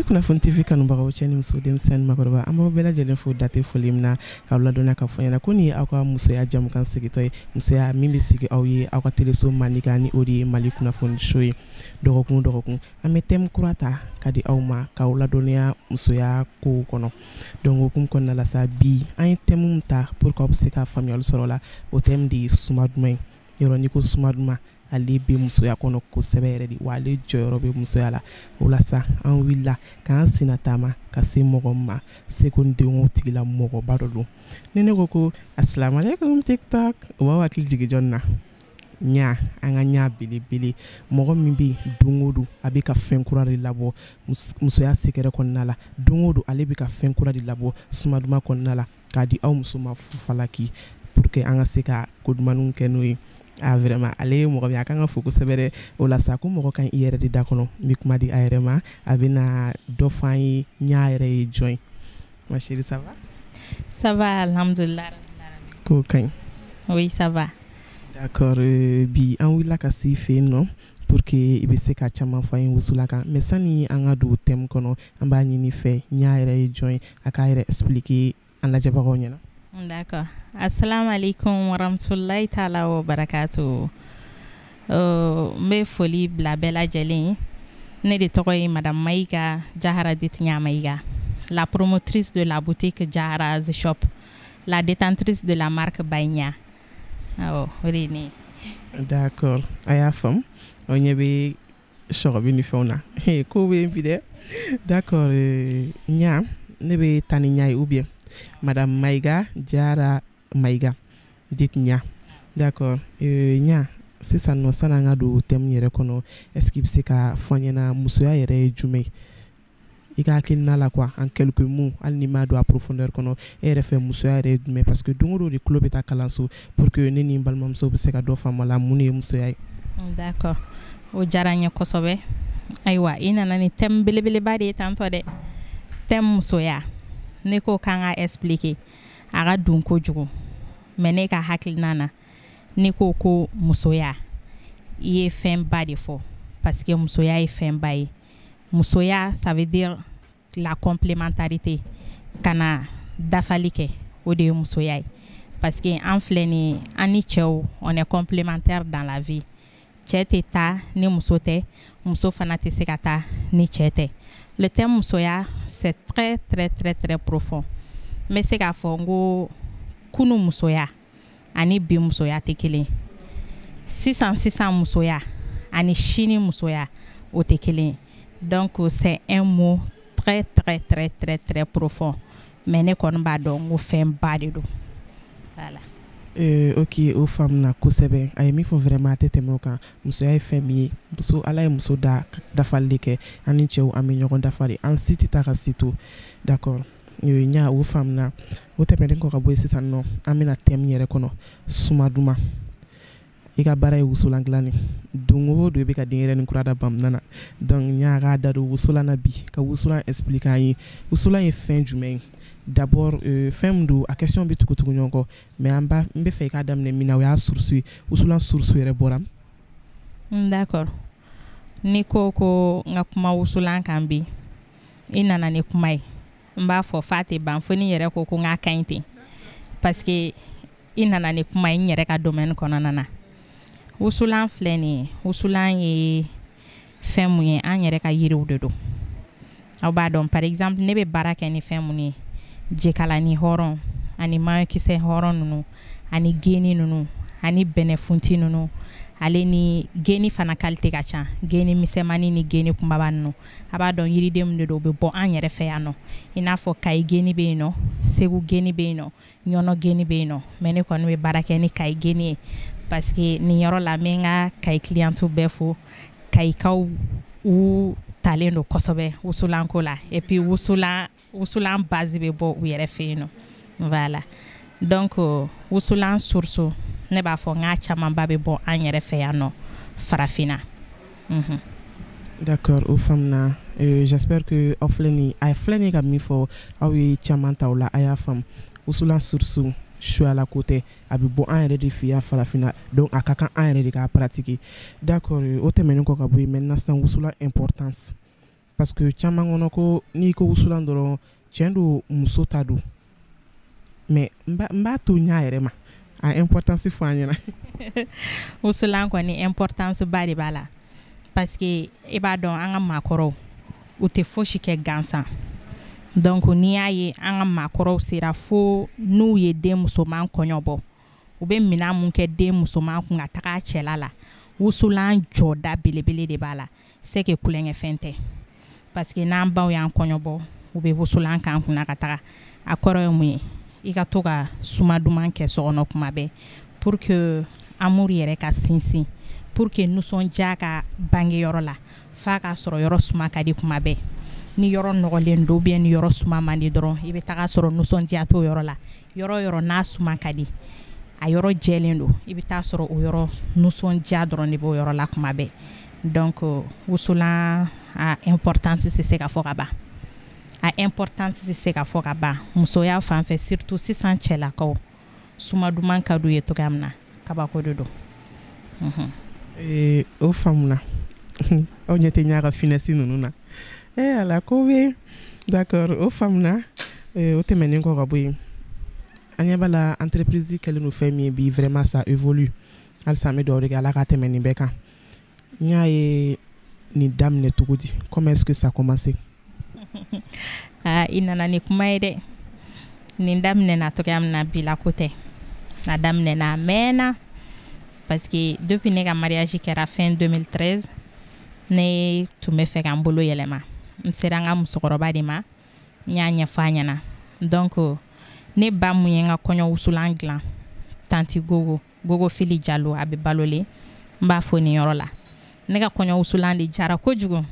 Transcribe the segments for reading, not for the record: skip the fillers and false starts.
Kunnafoni TV kanubagaw, cɛ ni muso, denmisɛnnin, makɔrɔba, an b'aw bɛɛ lajɛlen fo date foli min na, k'aw ladɔnniya k'a fɔ ɲɛna ko nin ye aw ka musoya jamukan sigitɔ ye, musoya min bɛ sigi aw ye aw ka teleso mandi kan, ni o de ye Mali Kunnafoni So ye. Dɔgɔkun o dɔgɔkun, an bɛ thème kura ta ka di aw ma k'aw ladɔnniya musoya kow kɔnɔ. Donc o hukumu kɔnɔna la sa, bi an ye thème min ta pour que aw bɛ se ka faamuyali sɔrɔ o la, o thème de ye suma duman ye. Yɔrɔ n'i ko suma duman, ale bɛ musoya kɔnɔ kosɛbɛ yɛrɛ de, wa ale jɔyɔrɔ bɛ musoya la. O la sa, an wulila k'an senna taama ka se mɔgɔ ma, seko ni denko tigila mɔgɔba dɔ don. Ni ne ko ko asalaamaaleykum TikTok, o b'aw hakili jigin jɔnni na? Ɲa, an ka ɲa belebele, mɔgɔ min bɛ yen don o don a bɛ ka fɛn kura de labɔ musoya secret kɔnɔna la. Don o don ale bɛ ka fɛn kura de labɔ suma duman kɔnɔna la k'a di aw muso ma fufalaki, pour que an ka se ka ko dumanniw kɛ n'o ye. Ah, vraiment, ale ye mɔgɔ min a kan ka fo kosɛbɛ dɛ. O la sa, ko mɔgɔ ka ɲi i yɛrɛ de da kɔnɔ. N bɛ kuma di a yɛrɛ ma, a bɛna dɔ fɔ an ye. Ɲa yɛrɛ ye jɔn ye? Ma chérie, ça va? Ça va, alhamdulillah. K'o ka ɲi? Oui, ça va. D'accord, bi an wulila ka s'i fɛ yen nɔ pour que i bɛ se ka caman fɔ an ye wusulan kan. Mais sani an ka don thème kɔnɔ, an b'a ɲini fɛ, ɲa yɛrɛ ye jɔn ye? A k'a yɛrɛ expliquer an lajɛbagaw ɲɛna. D'accord. Assalamu alaikum warahmatullahi taala wa barakatuh. N bɛ foli bila bɛɛ lajɛlen ye. Ne de tɔgɔ ye Madame Maïga Jahara Ditinya Maïga, la promotrice de la boutique Jahara's Shop, la détentrice de la marque Baïnya. Awɔ, o de ye ne ye. D'accord, a y'a faamu, aw ɲɛ bɛ sɔgɔbi ni fɛnw na, ko bɛ yen bi dɛ. D'accord, ɲa, ne bɛ taa ni ɲa ye ou bien Madame Maïga Jara Maïga dite Ɲa. D'accord, Ɲa, sisan nɔ, sani an ka don thème yɛrɛ kɔnɔ, est ce que i bɛ se ka fɔ an ɲɛna musoya yɛrɛ ye jumɛn ye i ka hakilina la quoi, en quelques mots, hali n'i m'a don a profondeur kɔnɔ, e yɛrɛ fɛ musoya yɛrɛ ye jumɛn? Parce que don o don de tulo bɛ taa kalanso pour que ne ni n balimamuso bɛ se ka dɔ faamu a la, mun de ye musoya ye? D'accord, o diyara n ye kosɛbɛ. Ayiwa, i nana ni thème belebeleba de ye tantɔ dɛ. Thème musoya, ne ko k'an ka expliquer, a ka dun kojugu. Mais ne ka hakilina na, ne ko ko musoya, i ye fɛnba de fɔ, parce que musoya ye fɛnba ye. Musoya, ça veut dire la complémentarité, ka na dafali kɛ, o de ye musoya ye. Parce que an filɛ nin ye, an ni cɛw, on est complémentaire dans la vie. Cɛ tɛ taa ni muso tɛ, muso fana tɛ se ka taa ni cɛ tɛ. Le thème musoya, c'est très très très très profond. N bɛ se k'a fɔ n ko kunu musoya ani bi musoya tɛ kelen. Sisan sisan musoya ani sini musoya, o tɛ kelen. Donc c'est un mot très très très très très profond, mais ne kɔni b'a dɔn n ko fɛnba de don, voilà. Ok, o faamuna kosɛbɛ. A ye min fɔ, vraiment, a tɛ tɛmɛ o kan. Musoya ye fɛn min ye, muso, ala ye muso da dafali de kɛ. An ni cɛw, an bɛ ɲɔgɔn dafa de, an si tɛ taa ka si to. D'accord, ɲa, o faamuna. O tɛmɛnen kɔ ka bɔ yen, sisan nɔ an bɛna thème yɛrɛ kɔnɔ, suma duman. I ka baara ye wusulan dilan de, don o don i bɛ ka denyɛrɛnin kura da bamuna na. Donc ɲa k'a da don wusulan na bi, ka wusulan expliquer an ye. Wusulan ye fɛn jumɛn ye d'abord? Fɛn min don, a question bɛ tugu tugu ɲɔgɔn kɔ, mais an b'a, n bɛ fɛ i k'a daminɛ min na, o y'a source ye. Wusulan source yɛrɛ bɔra? D'accord, n'i ko ko n ka kuma wusulan kan bi, i nana ni kuma ye, n b'a fɔ f'a tɛ ban, fo ni yɛrɛ ko ko n k'a ka ɲi ten, parce que i nana ni kuma ye n yɛrɛ ka domaine kɔnɔna na. Wusulan filɛ nin ye, wusulan ye fɛn mun ye, an yɛrɛ ka yiriw de don. Aw b'a dɔn, par exemple, ne bɛ baara kɛ ni fɛn mun ye, jekalani hɔrɔn ani maɲɔkisɛ hɔrɔn ninnu ani geni ninnu ani bɛnɛfunti ninnu. Ale ni geni fana qualité ka ca, geni misɛnmanin ni geni kunbaba ninnu. A b'a dɔn yiriden min de don, u bɛ bɔ an yɛrɛ fɛ yan nɔ, i n'a fɔ Kayi geni bɛ yen nɔ, Segu geni bɛ yen nɔ, Ɲɔnɔ geni bɛ yen nɔ. Mais ne kɔni bɛ baara kɛ ni Kayi geni ye, parce que nin yɔrɔ la, n bɛ n ka Kayi clientes bɛɛ fo. Kayikaw, u talen don kosɛbɛ wusulanko la, et puis wusulan base bɛ bɔ u yɛrɛ fɛ yen nɔ. Voilà, donc wusulan source, ne b'a fɔ n k'a camanba bɛ bɔ an yɛrɛ fɛ yan nɔ, farafinna. D'accord, o faamuna. J'espère que aw filɛ nin, a filɛ nin ye ka min fɔ, aw ye caman ta o la, a y'a faamu. Wusulan source suyala ko tɛ, a bɛ bɔ an yɛrɛ de fɛ yan farafinna, donc a ka kan an yɛrɛ de k'a pratiquer. D'accord, o tɛmɛnen kɔ ka bɔ yen, maintenant sisan, wusulan importance. Parce que caman kɔnɔ ko n'i ko wusulan dɔrɔn, tiɲɛ don, muso ta don, mais n b'a to n y'a yɛrɛ ma a importance fɔ an ɲɛna. Wusulan kɔni, importance ba de b'a la, parce que i b'a dɔn, an ka maakɔrɔw, u tɛ fosi kɛ gansan. Donc n'i y'a ye an ka maakɔrɔw sera fo n'u ye den musoman kɔɲɔ bɔ, u bɛ minɛn mun kɛ den musoman kun ka taga a cɛla la, wusulan jɔda belebele de b'a la. C'est que kulonkɛfɛn tɛ, parce que n'an baw y'an kɔɲɔ bɔ, u bɛ wusulan k'an kunna ka taga. A kɔrɔ ye mun ye? I ka to ka suma duman kɛ so kɔnɔ kuma bɛɛ, pour que amour yɛrɛ ka sinsin, pour que nisɔndiya ka bange yɔrɔ la, f'a k'a sɔrɔ yɔrɔ suma ka di kuma bɛɛ. Ni yɔrɔ nɔgɔlen don, ou bien ni yɔrɔ suma man di dɔrɔn, i bɛ taga sɔrɔ nisɔndiya t'o yɔrɔ la. Yɔrɔ yɔrɔ n'a suma ka di, a yɔrɔ jɛlen don, i bɛ taa sɔrɔ o yɔrɔ, nisɔndiya dɔrɔn de b'o yɔrɔ la kuma bɛɛ. Donc wusulan a importance tɛ se ka fɔ ka ban, a importance tɛ se ka fɔ ka ban musoya fan fɛ, surtout sisan cɛlakaw, suma duman ka d'u ye cogoya min na, kabako de don. O faamuna. Aw ɲɛ tɛ ɲa ka finesse ninnu na. Ala ko bɛ, d'accord, o faamuna. O tɛmɛnen kɔ ka bɔ yen, an ɲɛ b'a la, entreprise kɛlen don fɛn min ye bi, vraiment ça évolue. Halisa an bɛ dugawu de kɛ, Ala ka tɛmɛ nin bɛɛ kan. N y'a ye nin daminɛ cogo di? Comment est-ce que ça a commencé? Aa, i nana ni kuma ye dɛ. Nin daminɛna cogoya min na, bi la ko tɛ, a daminɛna a mɛnna, parce que depuis ne ka mariage kɛra fin 2013, ne tun bɛ fɛ ka n bolo yɛlɛma. N sera n ka musokɔrɔba de ma, n y'a ɲɛfɔ a ɲɛna. Donc ne ba mun ye n ka kɔɲɔ wusulan dilan, tantie Gogo, Gogo Fili Jalo, a bɛ balolen, n b'a fo nin yɔrɔ la. Ne ka kɔɲɔ wusulan de jara kojugu,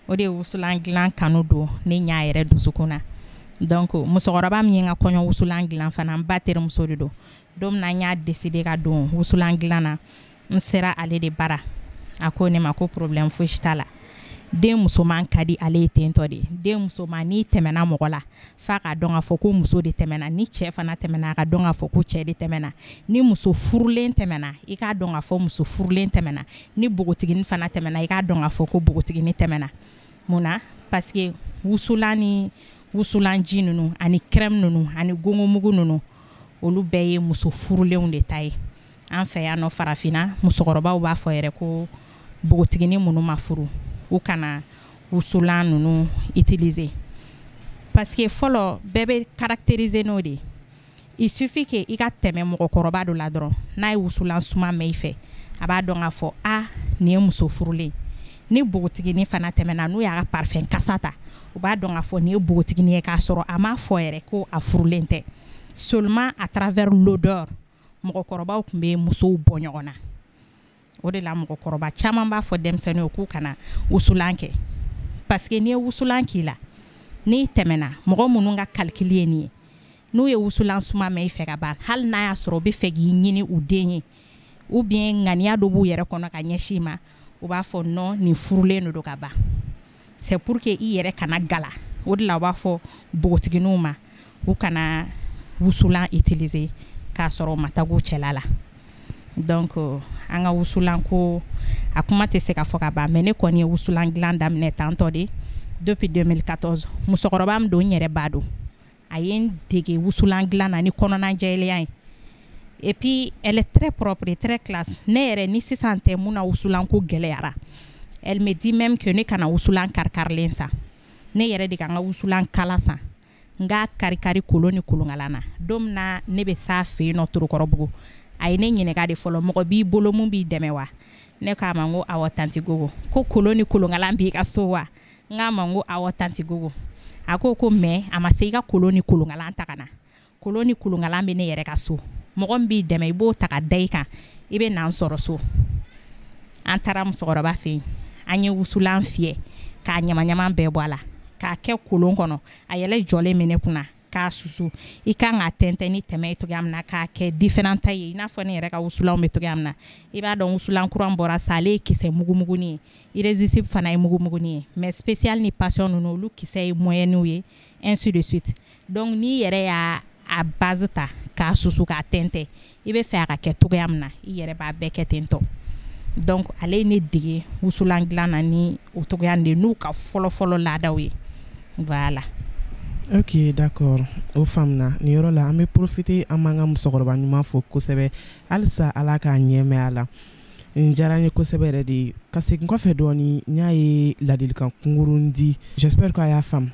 o de ye wusulan dilan kanu don ne ɲa yɛrɛ dusukun na. Donc musokɔrɔba min ye n ka kɔɲɔ wusulan dilan fana, n ba terimuso de don. Don min na n y'a décidé ka don wusulan dilan na, n sera ale de bara. A ko ne ma ko problème fosi t'a la, den musoman ka di ale ye tentɔ de. Den musoman, n'i tɛmɛna mɔgɔ la, f'a k'a dɔn k'a fɔ ko muso de tɛmɛna. Ni cɛ fana tɛmɛna, a ka dɔn k'a fɔ ko cɛ de tɛmɛna. Ni muso furulen tɛmɛna, i k'a dɔn k'a fɔ muso furulen tɛmɛna. Ni npogotiginin fana tɛmɛna, i k'a dɔn k'a fɔ ko npogotiginin tɛmɛna. Mun na? Parce que wusulan ni wusulanji ninnu ani crème ninnu ani gongomugu ninnu, olu bɛɛ ye muso furulenw de ta ye. An fɛ yan nɔ farafinna, musokɔrɔbaw b'a fɔ yɛrɛ ko npogotiginin minnu ma furu, u kana wusulan ninnu utiliser, parce que fɔlɔ bɛɛ bɛ caractériser n'o de ye. Il suffit que i ka tɛmɛ mɔgɔkɔrɔba dɔ la dɔrɔn, n'a ye wusulan suma mɛn i fɛ, a b'a dɔn k'a fɔ a nin ye muso furulen. Ni npogotiginin fana tɛmɛna, n'u y'a ka parfum kasa ta, u b'a dɔn k'a fɔ nin ye npogotiginin ye, k'a sɔrɔ a m'a fɔ yɛrɛ ko a furulen tɛ. Seulement à travers l'odeur, mɔgɔkɔrɔbaw tun bɛ musow bɔ ɲɔgɔn na. O de la mɔgɔkɔrɔba caman b'a fɔ denmisɛnninw k'u kana wusulan kɛ, parce que n'i ye wusulan k'i la, n'i tɛmɛna, mɔgɔ minnu ka calcul ye nin ye, n'u ye wusulan suma mɛn i fɛ ka ban, hali n'a y'a sɔrɔ u bɛ fɛ k'i ɲini u den ye, ou bien ŋaniya dɔ b'u yɛrɛ kɔnɔ ka ɲɛsin i ma, u b'a fɔ non, nin furulen de don ka ban. C'est pour que i yɛrɛ kana gala. O de la u b'a fɔ npogotigininw ma u kana wusulan utiliser k'a sɔrɔ u ma taga u cɛla la. Donc an ka wusulan ko, a kuma tɛ se ka fɔ ka ban, mais ne kɔni ye wusulan dilan daminɛ tantɔ de depuis 2014. Musokɔrɔba min don, n yɛrɛ ba don, a ye n dege wusulan dilan na ni kɔnɔna jɛlenya ye. Et puis elle est très propre et très classe. Ne yɛrɛ ni sisan tɛ, mun na wusulan ko gɛlɛyara, elle me dit même que ne kana wusulan kari-karilen san, ne yɛrɛ de ka n ka wusulan kala san, n k'a kari-kari kolon ni kolonkalan na. Don min na ne bɛ s'a fɛ yen nɔ Torokɔrɔbugu, a ye ne ɲininka de fɔlɔ: mɔgɔ b'i bolo mun b'i dɛmɛ wa? Ne k'a ma n ko awɔ, tantie Gogo. Ko kolon ni kolonkalan b'i ka so wa? N k'a ma n ko awɔ, tantie Gogo. A ko ko mais a ma se i ka kolon ni kolonkalan ta ka na, kolon ni kolonkalan bɛ ne yɛrɛ ka so, mɔgɔ min b'i dɛmɛ, i b'o ta ka da i kan, i bɛ na n sɔrɔ so. An taara musokɔrɔba fɛ yen, an ye wusulan fiyɛ k'a ɲamaɲama bɛɛ bɔ a la, k'a kɛ kolon kɔnɔ. A yɛlɛ jɔlen bɛ ne kunna k'a susu. I kan ka tɛntɛn ni tɛmɛ ye cogoya min na, k'a kɛ différent ta ye, i n'a fɔ ne yɛrɛ ka wusulanw bɛ cogoya min na. I b'a dɔn, wusulan kura bɔra sa, ale ye kisɛ mugumugunin ye, irrésistible fana ye mugumugunin ye, mais spécial ni passion ninnu, olu kisɛ ye moyennew ye, ainsi de suite. Donc n'i yɛrɛ y'a a base ta k'a susu k'a tɛntɛn, i bɛ fɛ a ka kɛ cogoya min na, i yɛrɛ b'a bɛɛ kɛ ten tɔ. Donc ale ye ne dege wusulan dilan na ni o togoya de n'u ka fɔlɔ-fɔlɔ laadaw ye, voilà. Ok, d'accord, o faamuna. Nin yɔrɔ la, an bɛ profiter, an b'an ka musokɔrɔba ɲuman fo kosɛbɛ. Halisa Ala k'a ɲɛ mɛn a la. Nin diyara n ye kosɛbɛ yɛrɛ de. Ka segin kɔfɛ dɔɔni, n y'a ye ladilikan kunkurun di, j'espère que a y'a faamu.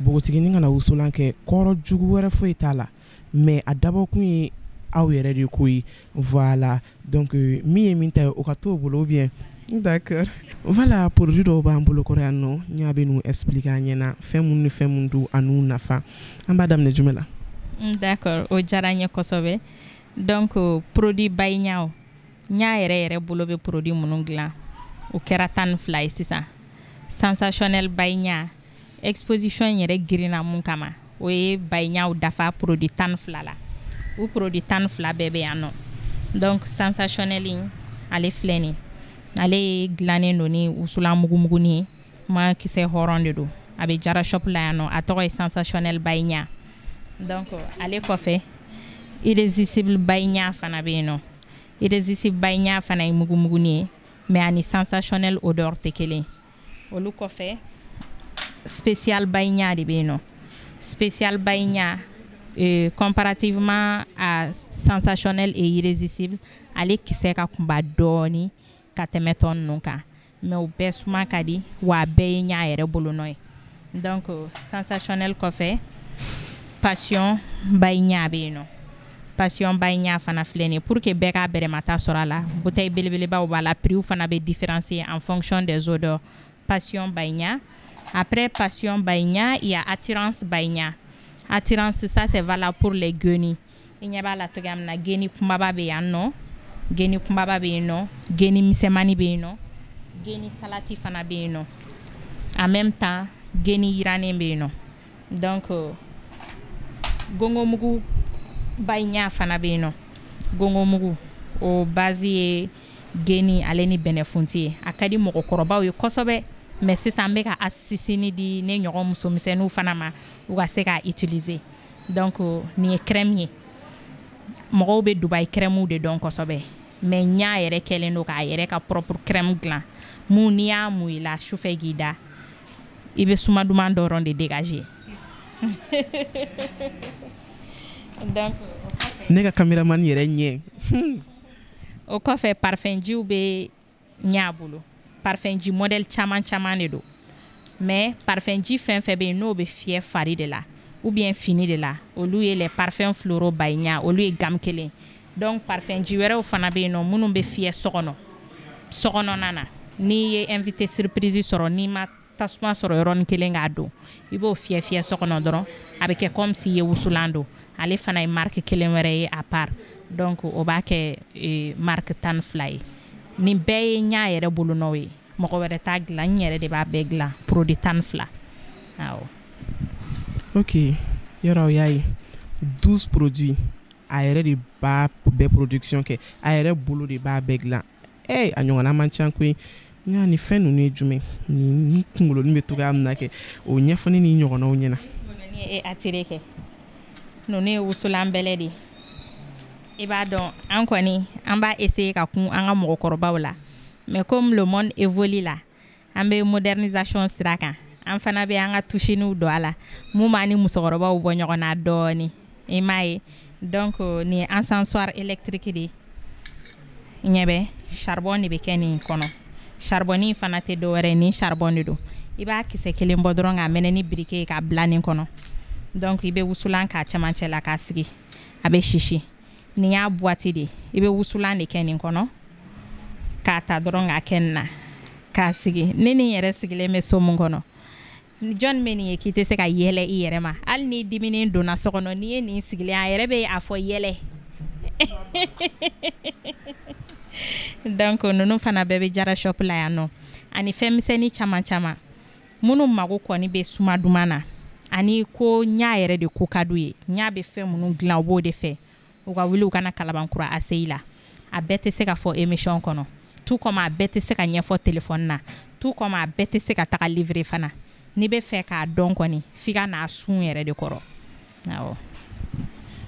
Npogotiginin kana wusulan kɛ, kɔrɔ jugu wɛrɛ foyi t'a la, mais a dabɔkun ye aw yɛrɛ de ko ye. Voilà, donc min ye min ta ye, o ka t'o bolo, ou bien? D'accord. Voilà, produit dɔw b'an bolo kɔrɔ yan nɔ. N y'a bɛ n'u expliquer an ɲɛna, fɛn minnu ni fɛn minnu don a n'u nafa. An b'a daminɛ jumɛn la? D'accord, o diyara n ye kosɛbɛ. Donc produit Bayiɲaw, n y'a yɛrɛ yɛrɛ bolo bɛ produit minnu dilan, o kɛra 12 ye sisan. Sensationnel Bayiɲa, exposition in yɛrɛ girinna mun kama, o ye Bayiɲaw dafa produit 12 la. U produit 12 bɛɛ bɛ yan nɔ. Donc sensationnel in, ale filɛ nin, ale dilannen don ni wusulan mugumugunin ye, ma kisɛ hɔrɔn de don. A bɛ Jara Shop la yan nɔ, a tɔgɔ ye Sensationnel Bayiɲa. Donc ale kɔfɛ, Irrésistible Bayiɲa fana bɛ yen nɔ. Irrésistible Bayiɲa fana ye mugumugunin ye, mais ani sensationnel odeur tɛ kelen. Olu kɔfɛ, spécial Bayiɲa de bɛ yen nɔ. Spécial Bayiɲa, comparativement à sensationnel et irrésistible, ale kisɛ ka kunba dɔɔni ka tɛmɛ tɔ ninnu kan, mais u bɛɛ suma ka di, wa a bɛɛ ye ɲa yɛrɛ bolonɔ ye. Donc sensationnel kɔfɛ, Passion Bayiɲa bɛ yen nɔ. Passion Bayiɲa fana filɛ nin ye. Pour que bɛɛ k'a bɛrɛmata sɔrɔ a la, bouteille belebelebaw b'a la, prix fana bɛ différencier en fonction des odeurs. Passion Bayiɲa. Après Passion Bayiɲa, il y a Attirance Bayiɲa. Attirance, ça c'est valable pour les guenilles. I ɲɛ b'a la cogoya min na, geni kunbaba bɛ yan nɔ, geni kunbaba bɛ yen nɔ, geni misɛnmani bɛ yen nɔ, geni salati fana bɛ yen nɔ, en même temps geni yirannen bɛ yen nɔ. Donc gongomugu Bayiɲa fana bɛ yen nɔ. Gongomugu, o base ye geni ale ni bɛnɛfunti ye. A ka di mɔgɔkɔrɔbaw ye kosɛbɛ, mais sisan an bɛ ka asisini di ne ɲɔgɔn musomisɛnninw fana ma, u ka se k'a utiliser. Donc nin ye crème ye. Mɔgɔw bɛ Dubaï crème de dɔn kosɛbɛ, mais ɲa yɛrɛ kɛlen don k'a yɛrɛ ka propre crème dilan mun n'i y'a mun i la sufɛ k'i da, i bɛ suma duman dɔrɔn de dégager. Donc ne ka caméraman yɛrɛ ɲɛ. O kɔfɛ, parfum jiw bɛ ɲa bolo. Parfum ji modèle caman caman de don, mais parfum ji fɛn fɛn bɛ yen n'o bɛ fiyɛ fari de la ou bien fini de la, olu ye les parfums floraux Bayiɲa, olu ye gamme kelen. Donc parfum ji wɛrɛw fana bɛ yen nɔ minnu bɛ fiyɛ so kɔnɔ, so kɔnɔna na. N'i ye invité surprise sɔrɔ, n'i ma tasuma sɔrɔ yɔrɔnin kelen k'a don, i b'o fiyɛ fiyɛ so kɔnɔ dɔrɔn, a bɛ kɛ comme si i ye wusulan don. Ale fana ye marque kelen wɛrɛ ye à part. Donc o b'a kɛ marque 12 ye. Nin bɛɛ ye ɲa yɛrɛ bolonɔw ye, mɔgɔ wɛrɛ t'a dilan, n yɛrɛ de b'a bɛɛ dilan, produit 12, awɔ. Ok, yɔrɔ y'a ye, 12 produits, a yɛrɛ de b'a bɛɛ production kɛ, a yɛrɛ bolo de b'a bɛɛ dilan. A ɲɔgɔnna man ca koyi. Nka nin fɛn ninnu ye jumɛn? Nin kunkolonin bɛ togoya min na kɛ, o ɲɛfɔ ne ni ɲɔgɔnnaw ɲɛna. Ni ye attiré kɛ, ninnu ye wusulan bɛlɛ de ye. I b'a dɔn, an kɔni an b'a essayer ka kun an ka mɔgɔkɔrɔbaw la, mais comme le monde évolue la, an bɛ modernisation sira kan, an fana bɛ an ka touchiniw don a la mun b'an ni musokɔrɔbaw bɔ ɲɔgɔn na dɔɔni, i m'a ye. Donc nin ye encensoir électrique de ye. Ɲɛ bɛ charbon de bɛ kɛ nin kɔnɔ. Charbon in fana tɛ dɔwɛrɛ ye, ni charbon de don. I b'a kisɛ kelen bɔ dɔrɔn k'a mɛnɛ ni briquet ye k'a bila nin kɔnɔ. Donc i bɛ wusulan k'a cɛmancɛ la k'a sigi, a bɛ sisi. Nin y'a boîte de ye, i bɛ wusulan de kɛ nin kɔnɔ k'a ta dɔrɔn k'a kɛ nin na k'a sigi. Ni nin yɛrɛ sigilen bɛ so mun kɔnɔ, jɔnni bɛ nin ye k'i tɛ se ka yɛlɛ i yɛrɛ ma? Hali ni diminen donna so kɔnɔ, n'i ye nin sigilen, a yɛrɛ bɛ a fɔ yɛlɛ. Donc ninnu fana bɛɛ bɛ Jara Shop la yan nɔ, ani fɛn misɛnnin caman caman minnu mago kɔni bɛ suma duman na, ani ko ɲa yɛrɛ de ko ka d'u ye, ɲa bɛ fɛn minnu dilan, u b'o de fɛ. U ka wuli u kana Kalabankura ACI la. A bɛɛ tɛ se ka fɔ émission kɔnɔ, tout comme a bɛɛ tɛ se ka ɲɛfɔ téléphone na, tout comme a bɛɛ tɛ se ka taga livrer fana. N'i bɛ fɛ k'a dɔn kɔni, f'i ka n'a sun yɛrɛ de kɔrɔ, awɔ.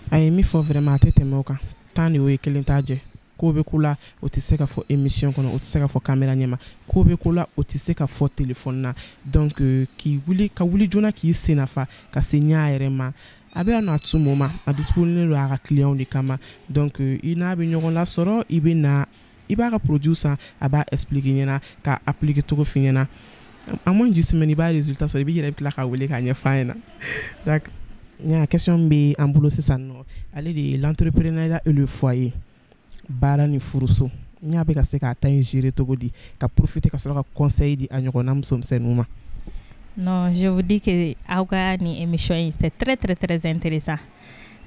A ye min fɔ vraiment, a tɛ tɛmɛ o kan. 10 de y'o ye, kelen t'a jɛ. Ko bɛ ko la, o tɛ se ka fɔ émission kɔnɔ, o tɛ se ka fɔ caméra ɲɛma. Ko bɛ ko la, o tɛ se ka fɔ téléphone na. Donc k'i wuli ka wuli joona, k'i sen nafa ka se ɲa yɛrɛ ma, a bɛ yan nɔ à tout moment, a disponible don a ka clients de kama. Donc i n'a bɛ ɲɔgɔn lasɔrɔ, i bɛ na, i b'a ka produit san, a b'a expliquer ɲɛna, k'a appliquer cogo f'i ɲɛna. En moins d'une semaine, i b'a résultat sɔrɔ, i b'i yɛrɛ bɛ tila k'a wele k'a ɲɛf'a ɲɛna. Donc ɲa question bɛ an bolo sisan nɔ, ale de ye l'entrepreneuriat et le foyer, baara ni furuso. Ɲa bɛ ka se k'a ta in gérer cogo di, ka profiter ka sɔrɔ ka conseil di a ɲɔgɔnna musomisɛnninw ma? Non, je vous dis que aw ka nin émission in, c'est très très très intéressant,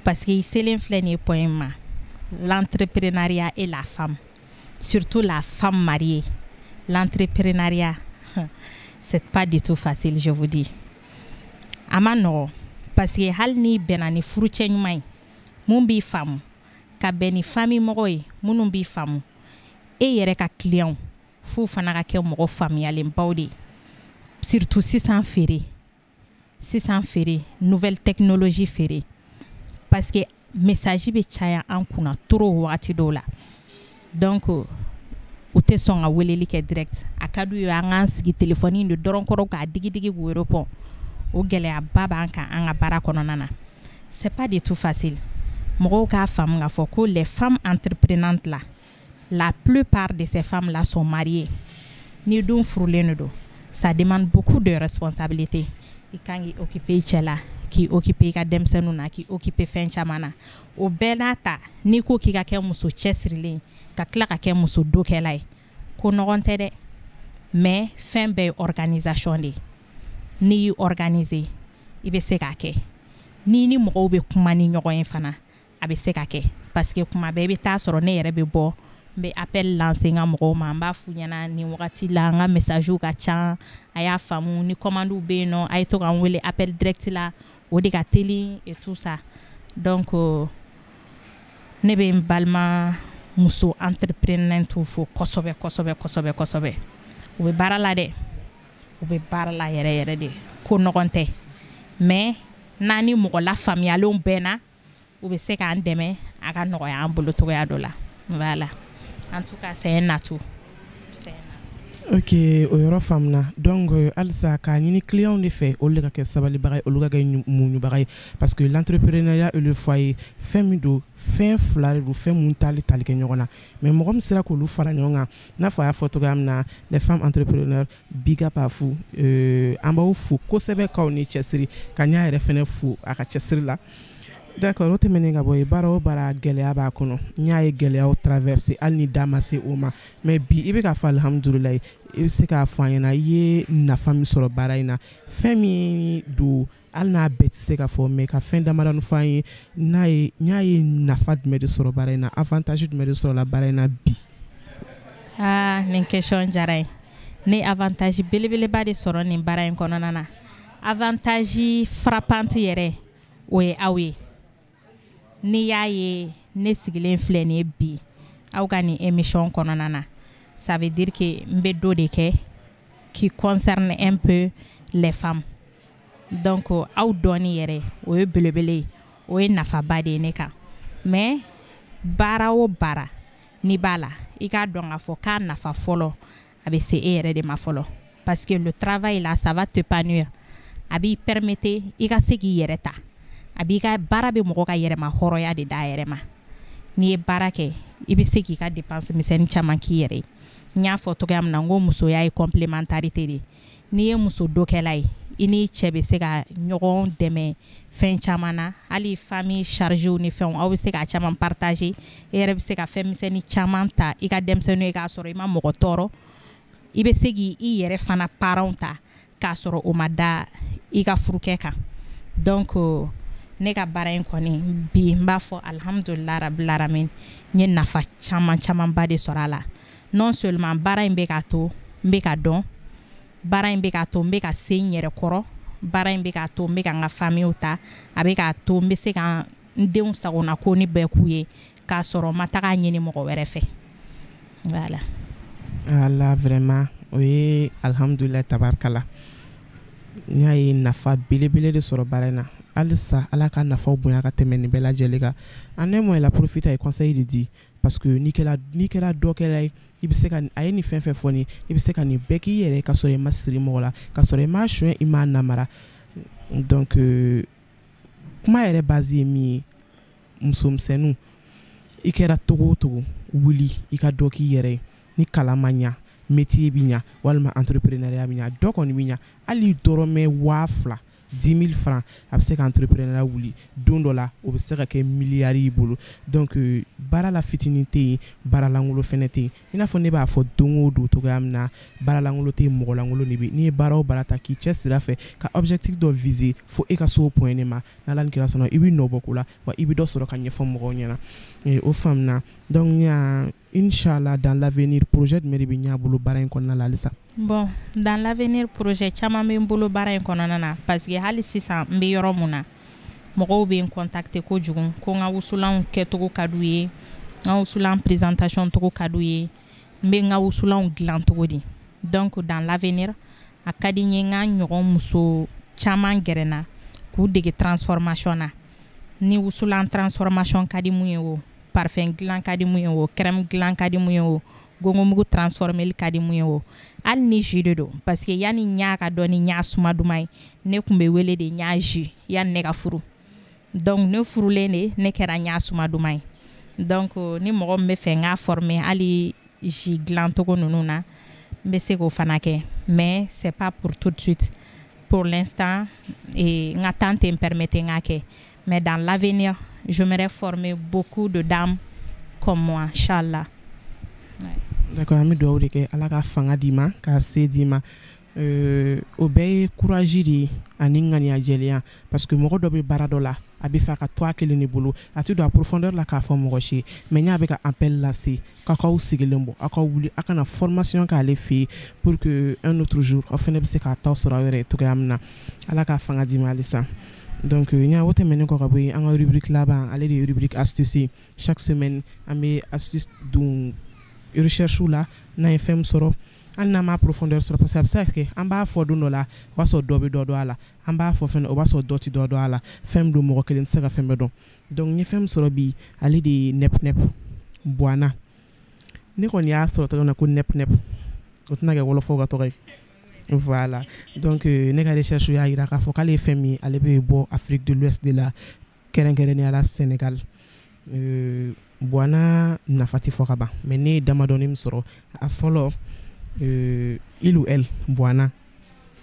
parce que i selen filɛ nin ye point ma, l'entrepreneuriat et la femme, surtout la femme mariée. L'entrepreneuriat, c'est pas du tout facile, je vous dis. A ma nɔgɔn, parce que hali n'i bɛnna ni furucɛ ɲuman ye mun b'i faamu, ka bɛn ni famille mɔgɔ ye minnu b'i faamu, e yɛrɛ ka client f'u fana ka kɛ mɔgɔ faamuyalenbaw de ye. Surtout sisan feere, sisan feere, nouvelle technologie feere, parce que message bɛ caya an kunna trop wagati dɔw la. Donc u tɛ sɔn ka weleli kɛ direct, a ka d'u ye an k'an sigi téléphone de dɔrɔn kɔrɔ k'a digi digi k'u répond. O gɛlɛyaba b'an kan an ka baara kɔnɔna na. C'est pas du tout facile. Mɔgɔw k'a faamu k'a fɔ ko les femmes entreprenantes là, la plupart de ces femmes là sont mariées. Ni dun furulen de don, ça demande beaucoup de responsabilité. I kan k'i occuper i cɛ la, k'i occuper i ka denmisɛnninw na, k'i occuper fɛn caman na. O bɛɛ n'a ta, n'i ko k'i ka kɛ muso cɛsirilen, ka tila ka kɛ muso dokɛla ye, ko nɔgɔn tɛ dɛ. Mais fɛn bɛɛ ye organisation de ye. N'i y'i organiser, i bɛ se k'a kɛ. N'i ni mɔgɔw bɛ kuma ni ɲɔgɔn ye fana, a bɛ se ka kɛ, parce que kuma bɛɛ i bɛ taa sɔrɔ ne yɛrɛ bɛ bɔ, n bɛ appel lancer n ka mɔgɔw ma, n b'a f'u ɲɛna nin wagati la, n ka message ka ca, a y'a faamu, ni commande bɛ yen nɔ, a ye to ka n wele appel direct la, o de ka teli et tout ça. Donc ne bɛ n balima muso entrepreneur fo kosɛbɛ kosɛbɛ kosɛbɛ kosɛbɛ. U bɛ baara la dɛ, u bɛ baara la yɛrɛ yɛrɛ de. Ko nɔgɔn tɛ, mais n'an ni mɔgɔ lafaamuyalenw bɛnna, u bɛ se k'an dɛmɛ, a ka nɔgɔya an bolo cogoya dɔ la. Voilà, en tout cas, c'est un atout, c'est un atout. Ok, o yɔrɔ faamuna. Donc halisa k'a ɲini client de fɛ, olu de ka kɛ sabalibaga ye, olu ka kɛ muɲubaga ye, parce que l'entrepreneuriat et le foyer, fɛn min don, fɛn fila de don, fɛn mun t'ale tali kɛ ɲɔgɔn na. Mais mɔgɔ min sera k'olu fara ɲɔgɔn kan, n'a fɔ a y'a fɔ cogoya min na, les femmes entrepreneurs, big up à vous. An b'aw fo kosɛbɛ k'aw ni cɛsiri, ka ɲa yɛrɛ fɛnɛ fo a ka cɛsiri la. D'accord, o tɛmɛnen ka bɔ yen, baara o baara, gɛlɛya b'a kɔnɔ. N y'a ye gɛlɛyaw traverser, hali ni da ma se o ma, mais bi i bɛ k'a fɔ alihamudulilayi. I bɛ se k'a fɔ an ɲɛna i ye nafa min sɔrɔ baara in na, fɛn min don, hali n'a bɛɛ tɛ se ka fɔ, mais ka fɛn damadɔni fɔ an ye n'a ye, n y'a ye nafa jumɛn de sɔrɔ baara in na, avantage jumɛn de sɔrɔla baara in na bi? Aa, nin question diyara n ye. Ne avantage belebeleba de sɔrɔ nin baara in kɔnɔna na. Avantage frappante yɛrɛ, o ye aw ye. N'i y'a ye ne sigilen filɛ nin ye bi aw ka nin émission kɔnɔna na, ça veut dire que n bɛ dɔ de kɛ qui concerne un peu les femmes. Donc aw dɔɔni yɛrɛ, o ye belebele ye, o ye nafaba de ye ne kan. Mais baara o baara n'i b'a la, i k'a dɔn k'a fɔ k'a nafa fɔlɔ, a bɛ se e yɛrɛ de ma fɔlɔ, parce que le travail là, ça va t'épanouir, a b'i permettre i ka se k'i yɛrɛ ta, a b'i ka baara bɛ mɔgɔ ka yɛrɛma hɔrɔnya de d'a yɛrɛ ma. N'i ye baara kɛ, i bɛ se k'i ka dépense misɛnnin caman k'i yɛrɛ ye. N y'a fɔ cogoya min na, n ko musoya ye complémentarité de ye. N'i ye muso dokɛla ye, i ni cɛ bɛ se ka ɲɔgɔn dɛmɛ fɛn caman na, hali famille charge ni fɛnw, aw bɛ se k'a caman partager. E yɛrɛ bɛ se ka fɛn misɛnnin caman ta i ka denmisɛnninw ye k'a sɔrɔ i ma mɔgɔ tɔɔrɔ. I bɛ se k'i yɛrɛ fana parents ta k'a sɔrɔ o ma da i ka furukɛ kan. Donc ne ka baara in kɔni bi, n b'a fɔ alihamudulilayi rabil alamin, n ye nafa caman camanba de sɔrɔ a la. Non seulement baara in bɛ k'a to n bɛ ka dɔn, baara in bɛ k'a to n bɛ ka se n yɛrɛ kɔrɔ, baara in bɛ k'a to n bɛ ka n ka famille ta, a bɛ k'a to n bɛ se ka n denw sagona ko ni bɛɛ k'u ye k'a sɔrɔ n ma taga ɲini mɔgɔ wɛrɛ fɛ. Voilà. Ala, vraiment, o ye alihamudulilayi, tabarikala. N y'a ye nafa belebele de sɔrɔ baara in na. Halisa Ala ka nafaw bonya ka tɛmɛ nin bɛɛ lajɛlen kan. En un mot, elle a profité, a ye conseil de di, parce que n'i kɛra dɔ kɛra ye, i bɛ se ka a ye nin fɛn fɛn fɔ nin, i bɛ se ka nin bɛɛ k'i yɛrɛ ka sɔrɔ i ma siri mɔgɔ la, ka sɔrɔ i ma suɲɛ, i ma namara. Donc kuma yɛrɛ base ye min ye, musomisɛnninw, i kɛra togo o togo, wuli i ka dɔ k'i yɛrɛ ye. Ni kalan ma ɲa, métier bi ɲa, walima entrepreneuriat bi ɲa, dɔ kɔni bi ɲa. Hali dɔrɔmɛ 2000, 10 000 francs, a bɛ se ka entrepreneuriat wuli don dɔ la, o bɛ se ka kɛ miliyari y'i bolo. Donc baara la fitinin tɛ yen, baara lankolon fɛnɛ tɛ yen. I n'a fɔ ne b'a fɔ don o don cogoya min na, baara lankolon tɛ yen, mɔgɔ lankolon de bɛ yen. N'i ye baara o baara ta k'i cɛ siri a fɛ, ka objectif dɔ viser fo e ka se o point de ma, n'Ala ni kira sɔnna, i bɛ nɔ bɔ ko la, wa i bɛ dɔ sɔrɔ ka ɲɛfɔ mɔgɔw ɲɛna. O faamuna. Donc ɲa, inchallah, dans l'avenir, projet jumɛn de bɛ ɲɛ bolo baara in kɔnɔna la halisa? Bon, dans l'avenir, projet caman bɛ n bolo baara in kɔnɔna na, parce que hali sisan n bɛ yɔrɔ mun na, mɔgɔw bɛ n contacter kojugu ko n ka wusulanw kɛcogo ka d'u ye, n ka wusulan présentation cogo ka d'u ye, n bɛ n ka wusulanw dilan cogo di. Donc dans l'avenir, a ka di n ye n ka ɲɔgɔn muso caman gɛrɛ n na k'u dege transformation na. Ni wusulan transformation ka di mun ye, o parfum dilan ka di mun ye, o crème dilan ka di mun ye, o gongonmugu transformeli ka di mun ye, o hali ni jus de don, parce que yanni ɲa ka dɔn ni ɲa suma duman ye, ne tun bɛ wele de ɲa jus yanni ne ka furu. Donc ne furulen de, ne kɛra ɲa suma duman ye. Donc ni mɔgɔ min bɛ fɛ n k'a former hali jus dilancogo ninnu na, n bɛ se k'o fana kɛ, mais c'est pas pour tout de suite. Pour l'instant, n ka temps tɛ n permettre n k'a kɛ, mais dans l'avenir, j'aimerais former beaucoup de dames comme moi, inchallah. D'accord, an bɛ dugawu de kɛ, Ala ka fanga d'i ma, ka se d'i ma. O bɛɛ ye courage de ye ani ŋaniya jɛlenya, parce que mɔgɔ dɔ bɛ baara dɔ la, a bɛ fɛ a ka to a kelen de bolo, a tɛ don a profondeur la k'a fɔ mɔgɔ si ye. Mais n'a bɛ ka appel lase k'aw k'aw sigilen bɔ, aw ka wuli, aw kana formation k'ale fɛ yen, pour que un autre jour aw fana bɛ se k'a ta sɔrɔ aw yɛrɛ ye cogoya min na. Ala ka fanga d'i ma halisa. Donc ɲa, o tɛmɛnen kɔ ka bɔ yen, an ka rubrique laban, ale de ye rubrique astuce ye. Chaque semaine, an bɛ astuce don recherche la. N'an ye fɛn min sɔrɔ, hali n'an m'a profondeur sɔrɔ, parce que a bɛ se ka kɛ an b'a fɔ don dɔ la, o b'a sɔrɔ dɔ bɛ dɔ dɔn a la, an b'a fɔ fɛnɛ, o b'a sɔrɔ dɔ tɛ dɔ dɔn a la. Fɛn min don, mɔgɔ kelen tɛ se ka fɛn bɛɛ dɔn. Donc n ye fɛn min sɔrɔ bi, ale de ye nɛp nɛp buwana. Ne kɔni y'a sɔrɔ tɔgɔ min na ko nɛp nɛp, o tɛna kɛ wɔlɔfɔw ka tɔgɔ ye. Voilà. Donc ne ka recherche y'a jira k'a fɔ k'ale ye fɛn min ye, ale bɛ bɔ Afrique de l'Ouest de la, kɛrɛnkɛrɛnnenya la Sénégal. Buwana nafa tɛ fɔ ka ban, mais ne ye damadɔni min sɔrɔ, a fɔlɔ, il ou elle, buwana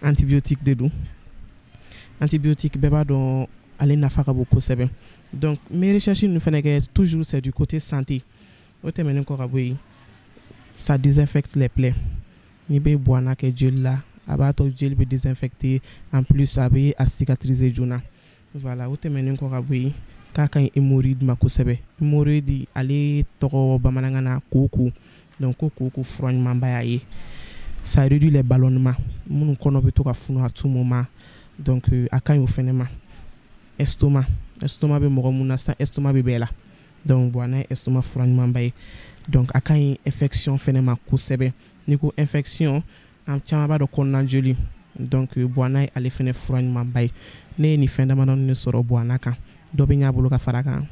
antibiotique de don. Antibiotique, bɛɛ b'a dɔn ale nafa ka bon kosɛbɛ. Donc n bɛ recherche ninnu fana kɛ, toujours c'est du côté santé. O tɛmɛnen kɔ ka bɔ yen, ça désinfecte les plaies. N'i bɛ buwana kɛ joli la, a b'a to joli bɛ désinfecter, en plus a bɛ a cicatriser joona. Voilà. O tɛmɛnen kɔ ka bɔ yen, k'a ka ɲi hémorroïde ma kosɛbɛ. Hémorroïde, ale tɔgɔ bamanankan na koko. Donc ko koko fura ɲumanba y'a ye. Ça réduit les ballonnements, minnu kɔnɔ bɛ to ka funu à tout moment. Donc a ka ɲi o fɛnɛ ma. Estomac, estomac bɛ mɔgɔ mun na sisan, estomac bɛ bɛɛ la, donc buwana ye estomac fura ɲumanba ye. Donc a ka ɲi infection fɛnɛ ma kosɛbɛ. N'i ko infection, an caman b'a dɔn kɔnɔna joli. Donc buwana ye ale fɛnɛ fura ɲumanba ye. Ne ye nin fɛn damadɔni de sɔrɔ buwana kan. Dɔ bɛ ɲɛ a bolo ka fara kan.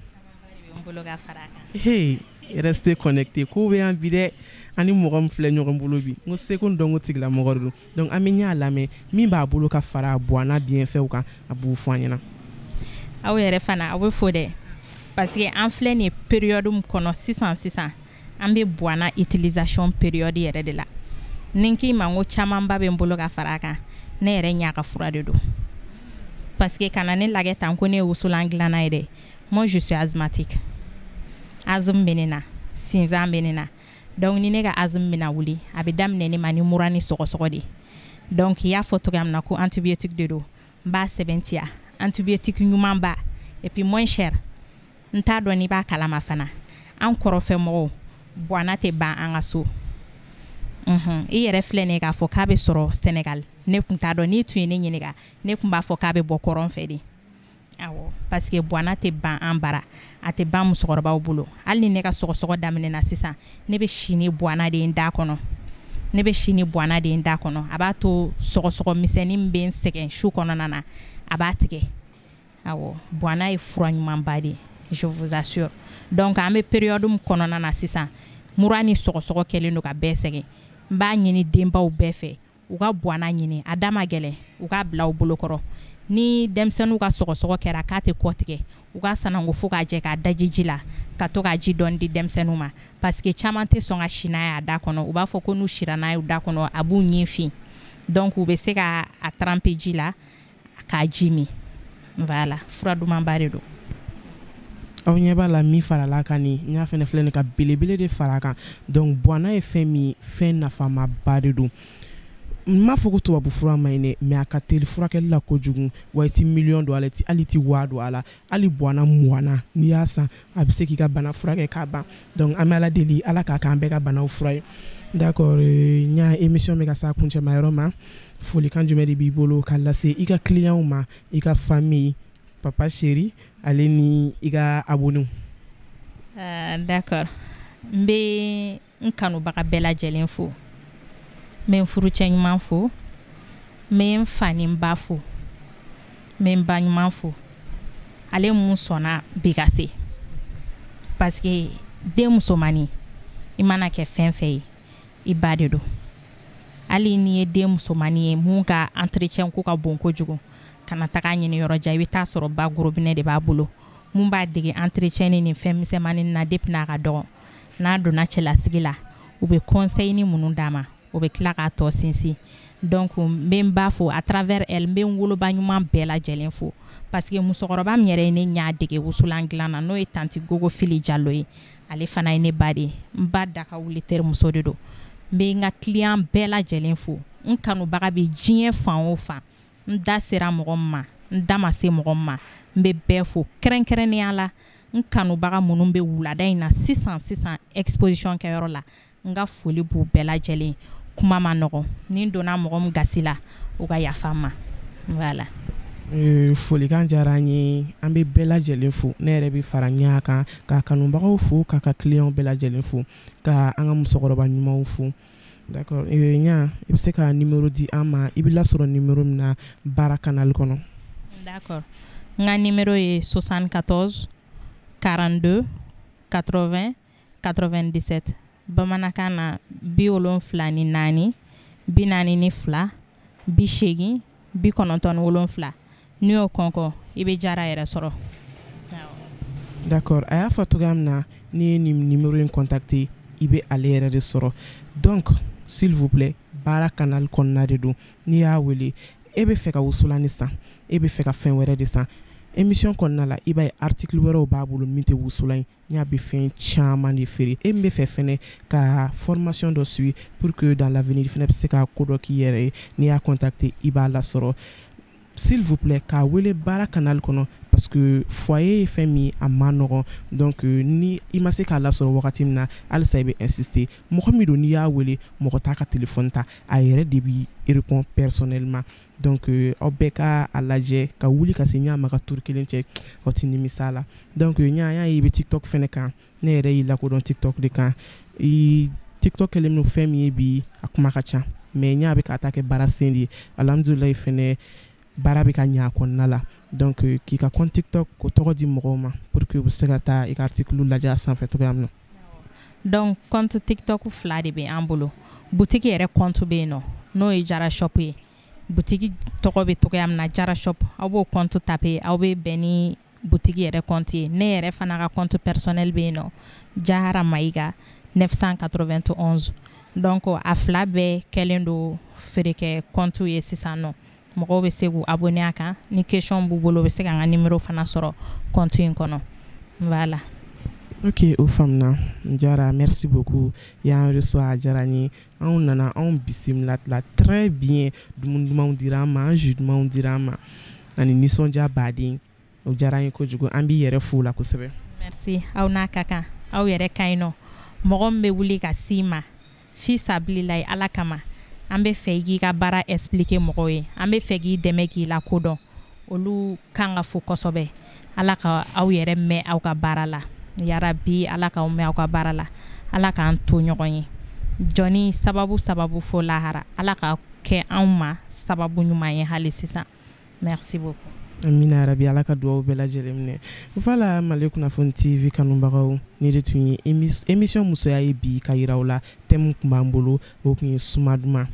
Hey, restez connecté, ko bɛ yan bi dɛ. Ani mɔgɔ min filɛ ɲɔgɔn bolo bi, n ko seko ni dɔnko tigilamɔgɔ de don. Donc an bɛ ɲɛ lamɛn min b'a bolo ka fara buwana bienfaits kan, a b'u fɔ an ɲɛna. Aw yɛrɛ fana, aw bɛ fo dɛ, parce que an filɛ nin période min kɔnɔ sisan sisan, an bɛ buwana utilisation période yɛrɛ de la. Ni n k'i ma n ko camanba bɛ n bolo ka fara a kan, ne yɛrɛ ɲa ka fura de don, parce que kana ne lagɛ tan ko ne ye wusulan dilanna ye dɛ. Moi, je suis asthmatique, asthme bɛ ne na, sinzan bɛ ne na. Donc ni ne ka asthme bɛna wuli, a bɛ daminɛ ne ma ni mura ni sɔgɔsɔgɔ de. Donc i y'a fɔ cogoya min na ko antibiotique de don, n b'a sɛbɛntiya, antibiotique ɲumanba et puis moins cher. N t'a dɔn n'i b'a kalama fana, an kɔrɔfɛ mɔgɔw, buwana tɛ ban an ka so. I yɛrɛ filɛ nin ye k'a fɔ k'a bɛ sɔrɔ Sénégal, ne tun t'a dɔn. N'i tun ye ne ɲininka, ne tun b'a fɔ k'a bɛ bɔ kɔrɔn fɛ de. Awɔ, parce que buwana tɛ ban an bara, a tɛ ban musokɔrɔbaw bolo. Hali ni ne ka sɔgɔsɔgɔ daminɛna sisan, ne bɛ si ni buwana de ye n da kɔnɔ, ne bɛ si ni buwana de ye n da kɔnɔ. A b'a to sɔgɔsɔgɔ misɛnnin min bɛ n sɛgɛn su kɔnɔna na, a b'a tigɛ. Awɔ, buwana ye fura ɲumanba de ye, je vous assure. Donc an bɛ période min kɔnɔna na sisan, mura ni sɔgɔsɔgɔ kɛlen don ka bɛɛ sɛgɛn. N b'a ɲini denbaw bɛɛ fɛ, u ka buwana ɲini, a da ma gɛlɛn, u k'a bila u bolokɔrɔ. Ni denmisɛnninw ka sɔgɔsɔgɔ kɛra k'a tɛ kɔ tigɛ, u ka sanango fo k'a jɛ, k'a daji ji la, ka to k'a ji dɔɔni di denmisɛnninw ma, parce que caman tɛ sɔn ka si n'a ye a da kɔnɔ. U b'a fɔ ko n'u sira n'a ye u da kɔnɔ, a b'u ɲin fin. Donc u bɛ se ka a tremper ji la k'a ji min. Voilà, fura dumanba de don. Aw ɲɛ b'a la, min farala kan nin, n y'a fɛnɛ filɛ nin ka belebele de fara a kan. Donc buwana ye fɛn min, fɛn nafamaba de don. N m'a fɔ ko tubabu fura ma ɲi dɛ, mais a ka teli furakɛli la kojugu. Wa i ti miliyɔn don a la, hali ti waa don a la, hali buwana 20 n'i y'a san, a bɛ se k'i ka bana furakɛ k'a ban. Donc an bɛ Ala deli, Ala k'a k'an bɛɛ ka banaw fura ye. D'accord, n y'a émission bɛ ka s'a kuncɛma yɔrɔ ma. Folikan jumɛn de b'i bolo ka lase i ka clients ma, i ka famille, papa chéri, ale ni i ka abonnés? D'accord, n bɛ n kanubaga bɛɛ lajɛlen fo, n bɛ n furucɛ ɲuman fo, n bɛ n fa ni n ba fo, n bɛ n ba ɲuman fo, ale mun sɔnna bi ka se, parce que den musomannin, i mana kɛ fɛn fɛn ye, i ba de don. Hali n'i ye den musomannin ye mun ka entretien ko ka bon kojugu, kana taga ɲini yɔrɔ jan, i bɛ taa sɔrɔ ba gorobinɛ de b'a bolo mun b'a dege entretien ni nin fɛn misɛnmanin na depuis n'a ka dɔgɔ. N'a donna cɛlasigi la, u bɛ conseil ni minnu d'a ma, o bɛ tila k'a tɔ sinsin. Donc n bɛ n ba fo à travers elle, n bɛ n woloba ɲuman bɛɛ lajɛlen fo, parce que musokɔrɔba min yɛrɛ ye ne ɲa dege wusulan dilan na, n'o ye tantie Gogo Fili Jalo ye, ale fana ye ne ba de ye. N ba da ka wuli terimuso de don. N bɛ n ka client bɛɛ lajɛlen fo, n kanubaga bɛ diɲɛ fan o fan, n da sera mɔgɔ min ma, n da ma se mɔgɔ min ma, n bɛ bɛɛ fo. Kɛrɛnkɛrɛnnenya la, n kanubaga minnu bɛ wulada in na sisan sisan exposition kɛyɔrɔ la, n ka foli b'u bɛɛ lajɛlen. Kuma ma nɔgɔn, ni n donna mɔgɔ min gasi la, u ka yafa n ma. Voilà. Folikan diyara an ye, an bɛ bɛɛ lajɛlen fo. Ne yɛrɛ bɛ fara ɲa kan ka kanubagaw fo, k'a ka clients bɛɛ lajɛlen fo, ka an ka musokɔrɔba ɲumanw fo. D'accord, ɲa, i bɛ se ka numéro di an ma, i bɛ lasɔrɔ numéro min na baara canal kɔnɔ? D'accord, n ka numéro ye 74 42 80 97, bamanankan na 74 42 80 97. N'i y'o kɔnkɔn, i bɛ Jara yɛrɛ sɔrɔ. D'accord, a y'a fɔ cogoya min na, n'i ye nin numéro in contacter, i bɛ ale yɛrɛ de sɔrɔ. Donc s'il vous plaît, baara canal kɔnɔna de don. N'i y'a wele, e bɛ fɛ ka wusulan san, e bɛ fɛ ka fɛn wɛrɛ de san, émission kɔnɔna la, i b'a ye article wɛrɛw b'a bolo min tɛ wusulan ye. N y'a bɛ fɛn caman de feere. E min bɛ fɛ fɛnɛ ka formation dɔ suivre pour que dans l'avenir fɛnɛ bɛ se ka ko dɔ k'i yɛrɛ ye, n'i y'a contacter, i b'a lasɔrɔ. S'il vous plaît, k'a wele baara canal kɔnɔ, parce que foyer ye fɛn min, a ma nɔgɔn. Donc ni i ma se k'a lasɔrɔ wagati min na, halisa i bɛ insister. Mɔgɔ min don, n'i y'a wele, mɔgɔ t'a ka téléphone ta, a yɛrɛ de b'i répond personnellement. Donc aw bɛɛ ka a lajɛ ka wuli ka se ɲa ma ka tour kelen cɛ, aw ti nimisa la. Donc ɲa y'a ye, i bɛ TikTok fɛnɛ kan. Ne yɛrɛ y'i lakodɔn TikTok de kan. I TikTok kɛlen don fɛn min ye bi, a kuma ka ca, mais ɲa bɛ ka taa kɛ baara sen de ye. Alhamdulilayi fɛnɛ, baara bɛ ka ɲɛ a kɔnɔna la. Donc k'i ka compte TikTok ko tɔgɔ di mɔgɔw ma pour que u bɛ se ka taa i ka article lajɛ a sanfɛ cogoya min na. Donc compte TikTok fila de bɛ an bolo. Boutique yɛrɛ compte bɛ yen nɔ, n'o ye Jara Shop ye. Boutique tɔgɔ bɛ cogoya min na, Jara Shop, aw b'o compte taper, aw bɛ bɛn ni boutique yɛrɛ compte ye. Ne yɛrɛ fana ka compte personnel bɛ yen nɔ, Jahara Mayiga 991. Donc a fila bɛɛ kɛlen don feerekɛ compte ye sisan nɔ. Mɔgɔw bɛ se k'u abonner a kan. Ni question b'u bolo, u bɛ se ka n ka numéro fana sɔrɔ compte in kɔnɔ. Voilà. Ok, o faamuna. Jara, merci beaucoup. Y'an reçoit, a diyara n ye. Anw nana, anw bisimila la très bien. Dumuni dumanw dira an ma, an jus dumanw dira an ma, ani nisɔndiya baden. O diyara n ye kojugu. An b'i yɛrɛ fo la kosɛbɛ. Merci, aw n'a ka kan, aw yɛrɛ ka ɲi nɔ. Mɔgɔ min bɛ wuli ka s'i ma fi sabililayi, Ala kama, an bɛ fɛ i k'i ka baara expliquer mɔgɔw ye, an bɛ fɛ k'i dɛmɛ k'i lakodɔn, olu kan ka fo kosɛbɛ. Ala ka aw yɛrɛ mɛn aw ka baara la, yarabi. Ala k'aw mɛn aw ka baara la, Ala k'an to ɲɔgɔn ye. Jɔnni sababu sababu fo lahara, Ala ka kɛ anw ma sababu ɲuman ye hali sisan. Merci beaucoup. Amina yarabi, Ala ka dugawu bɛɛ lajɛlen minɛ. Voilà, Mali Kunnafoni TV kanubagaw, ni de tun ye émission musoya ye bi ka yira aw la. Thème tun b'an bolo, o tun ye suma duman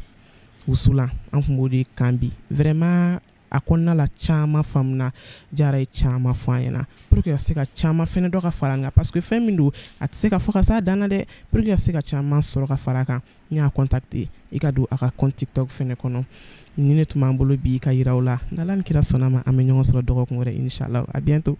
wusulan, an tun b'o de kan bi. Vraiment, a kɔnɔna la, caman faamuna, Jara ye caman fɔ an ɲɛna pour que ka se ka caman fɛnɛ dɔ ka fara an kan, parce que fɛn min don, a tɛ se ka fɔ ka s'a dan na dɛ. Pour que ka se ka caman sɔrɔ ka fara a kan, n y'a contacter, i ka don a ka compte TikTok fɛnɛ kɔnɔ. Ni ne tun b'an bolo bi ka yira aw la, n'Ala ni kira sɔnna ma, an bɛ ɲɔgɔn sɔrɔ dɔgɔkun wɛrɛ, inshallah. À bientôt.